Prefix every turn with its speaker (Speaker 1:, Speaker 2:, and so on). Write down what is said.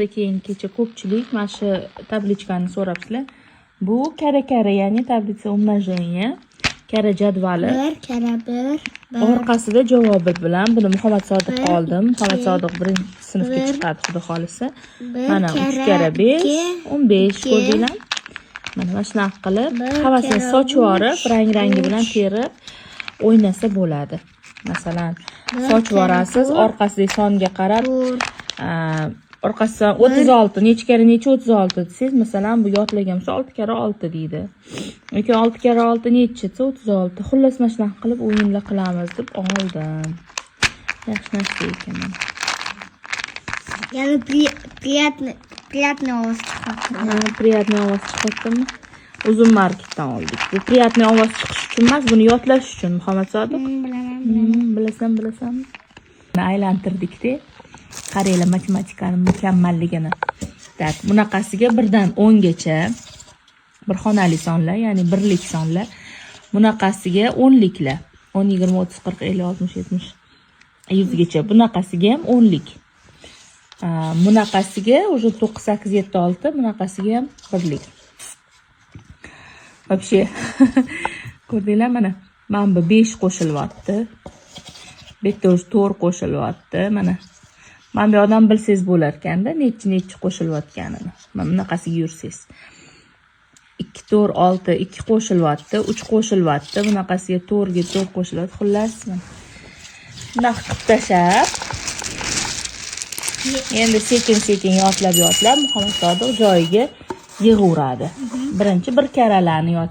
Speaker 1: Keyin kecha ko'pchilik mana shu табличка ni so'rabsizlar. Bu karra-karra, ya'ni таблица умножения, karra jadvali.
Speaker 2: Bir karra bir, bir.
Speaker 1: Orqasida javobi bilan. Buni Muhammad Sodiqqa
Speaker 2: Bir,
Speaker 1: oldim. Muhammad
Speaker 2: ikki,
Speaker 1: Sodiq birinchi sinfga
Speaker 2: bir,
Speaker 1: chiqadi, xudo xohlasa.
Speaker 2: Bir
Speaker 1: Mana, uch
Speaker 2: karra
Speaker 1: karra 5,
Speaker 2: ikki,
Speaker 1: 15,
Speaker 2: ikki,
Speaker 1: ko'rdinglarmi? Mana shunaqa qilib,
Speaker 2: bir
Speaker 1: havasini
Speaker 2: karra
Speaker 1: sochib yuborib,
Speaker 2: uch,
Speaker 1: rang rangi bilan
Speaker 2: uch.
Speaker 1: terib o'ynasa bo'ladi. Masalan,
Speaker 2: Bir
Speaker 1: sochib
Speaker 2: karra
Speaker 1: yuborasiz,
Speaker 2: to'rt,
Speaker 1: orqasidagi songa qarab,
Speaker 2: to'rt.
Speaker 1: Orqasidan 36 nechi karra necha 36 desangiz, masalan, bu yodlagan bo'lsa, 6 karra 6 deydi. Yoki 6 karra 6 nechi desa, 36. Xullas, mana shunaqa qilib o'yinlar qilamiz deb oldim. Yaxshi narsa ekan mana.
Speaker 2: Yana приятный, приятный ovoz chiqyapti.
Speaker 1: Ha, приятный ovoz chiqyaptimi? Uzum marketdan oldik. Bu приятный ovoz chiqish uchun emas, buni yodlash uchun, Muhammad Sodiq.
Speaker 2: Bilaman.
Speaker 1: Bilasan, bilasan. Aylantirdik-da. Qaranglar matematikani mukammalligini. Так, bunaqasiga 1 dan 10 gacha bir xonali sonlar, ya'ni birlik sonlar. Bunaqasiga o'nliklar. 10, 20, 30, 40, 50, 60, 70, 100 gacha. Bunaqasiga ham o'nlik. Bunaqasiga уже 9, 8, 7, 6, bunaqasiga ham birlik. Вообще, ko'rdinglar, mana. Mana bu 5 qo'shilyapti. Bu yerda уже 4 qo'shilyapti. Mana. Mana bu yoqdan bilsangiz bo'lar ekanda, nechi nechi qo'shilayotganini. Mana bunaqasiga yursangiz. 2, 4, 6, 2 qo'shilyapti, 3 qo'shilyapti. Bunaqasiga 4 ga 4 qo'shilyapti. Xullas, mana. Bunaqa qilib tashlab, endi sekin-sekin yodlab yodlab Muhammad Sodiq joyiga yig'averadi. Birinchi bir karralarni yod